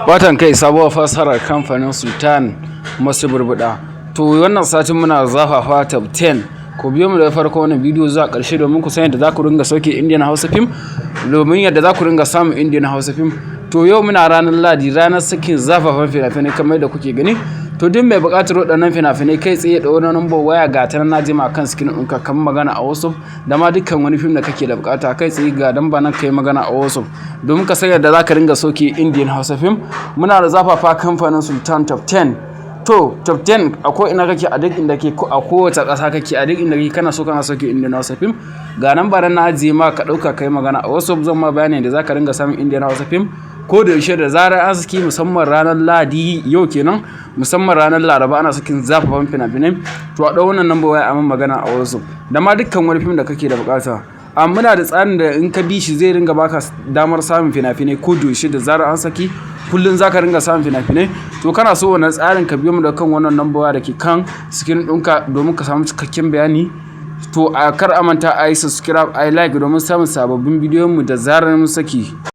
Watan kai sabuwar fassarar kamfanin Sultan masu burbuɗa. To, wannan satin muna zafafa top 10. Ku biyo mu da farko wannan bidiyo zuwa ƙarshe domin ku san yadda za ku ringa sauke Indian Hausa film, domin yadda za ku ringa samun Indian Hausa film. To, yau muna ranar Ladi, ranar sakin zafafan fina-finai kamar yadda kuke gani. To, duk mai buƙatar waɗannan fina-finai, kai tsaye da wani number waya ga ta nan na jima kan screen ɗinka kan magana a WhatsApp, da ma dukkan wani film da kake da buƙata, kai tsaye ga dan ba nan kai magana a WhatsApp domin ka san yadda za ka ringa sauke Indian Hausa film. Muna da zafafa kamfanin Sultan top 10. To, top 10, a ko ina kake, a duk inda ke, a kowace ƙasa kake, a duk inda kake, kana so kana sauke Indian Hausa film, ga nan ba na ajiye ma, ka ɗauka kai magana a WhatsApp, zan ma bayani da za ka ringa samun Indian Hausa film ko da yaushe da zarar an saki, musamman ranar Ladi, yau kenan, musamman ranar Laraba ana sakin zafafan fina-finai. To, a ɗau wannan number waya a magana a WhatsApp da ma dukkan wani film da kake da buƙata. Amma muna da tsarin da in ka bi shi zai ringa baka damar samun fina-finai ko da yaushe da zarar an saki, kullum za ka ringa samun fina-finai. To, kana so wannan tsarin, ka biyo mu da kan wannan number waya da ke kan screen ɗinka domin ka samu cikakken bayani. To, a kar a manta a yi subscribe, a yi like domin samun sababbin bidiyon mu da zarar mun saki.